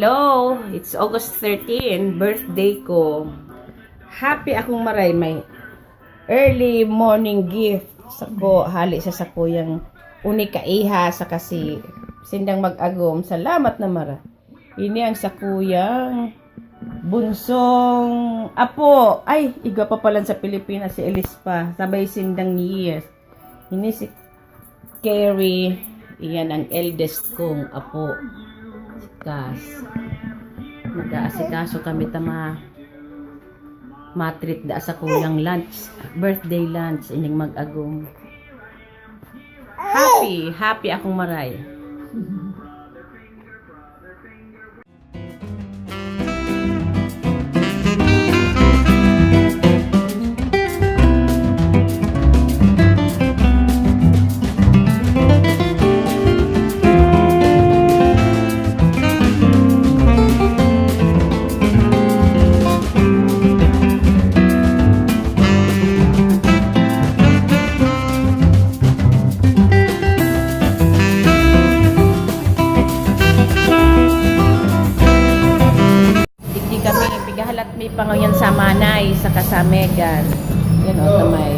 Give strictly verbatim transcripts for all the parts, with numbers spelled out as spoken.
Hello, it's August thirteen, birthday ko. Happy akong maray, may early morning gift sako, hali sa sakuyang uni kaiha, saka si sindang mag-agom. Salamat na mara. Ini ang sakuyang bunsong apo. Ay, igwa pa palan sa Pilipinas, si Elis pa. Sabay sindang years. Ini si Kerry. Iyan ang eldest kong apo. Si Cass. Nag-aasikaso kami ta ma-, matreat da sa kuyang lunch, birthday lunch, ining mag-agom. Happy, happy akong maray. Digdi kami, pigahalat mi pangayon sa Manay, saka sa Megan. Yan o, sa may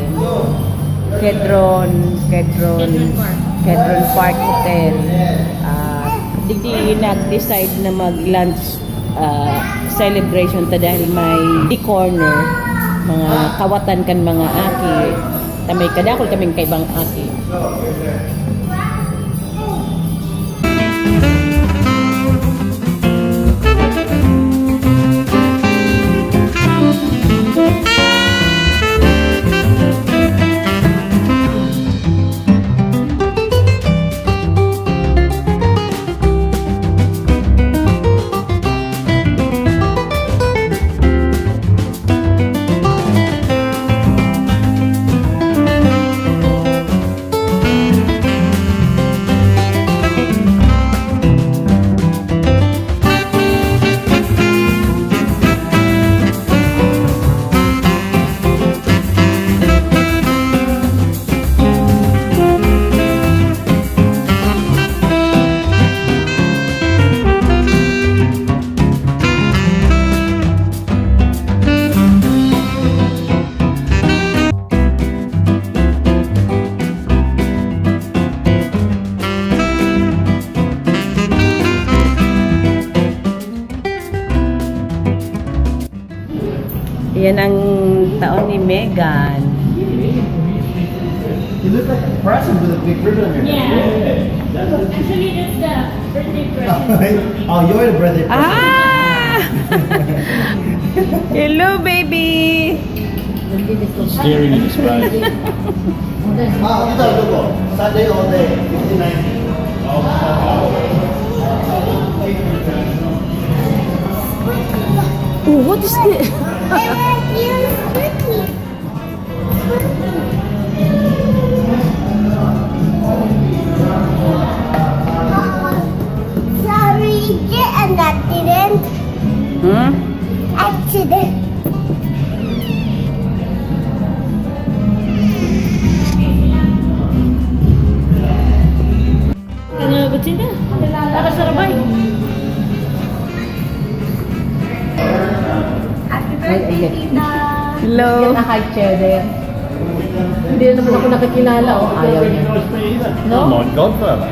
Kedron, Kedron, Kedron Park Hotel. Ah, digdi nag-decide na mag-lunch, ah, celebration ta dahil may tea corner, mga kawatan kan mga aki. Ta may kadakul kaming kaibang aki. Yan ang taon ni Megan. You look like a present with a big ribbon on your head. Yeah. Actually, that's the birthday present. Oh, you're the birthday present. Ah! Hello, baby! Staring at the sky. Ah, ito, look, oh. Sunday all day, fifty-nine. Oh, what is this? Sorry, and that didn't. Hmm? Accident. Ano ba sila? Para sa rabay. Happy birthday, Tita. Hello. Yan na, hi, Chere. Hindi na naman ako nakikilala, oh. Ayaw niya. No? Come on, Godfather.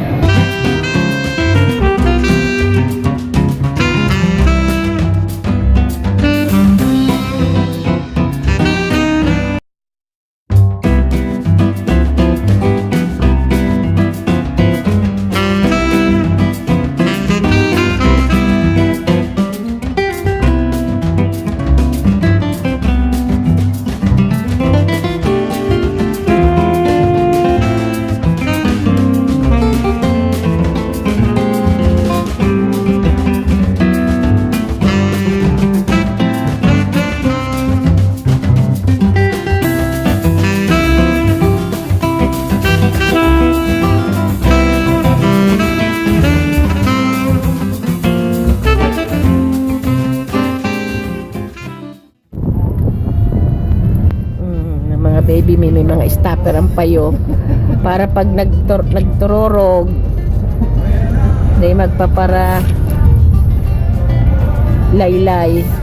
Mm, ang mga baby, may, may mga stopper ang payo. Para pag nagtor-, nagtururog, di magpapara. Laylay.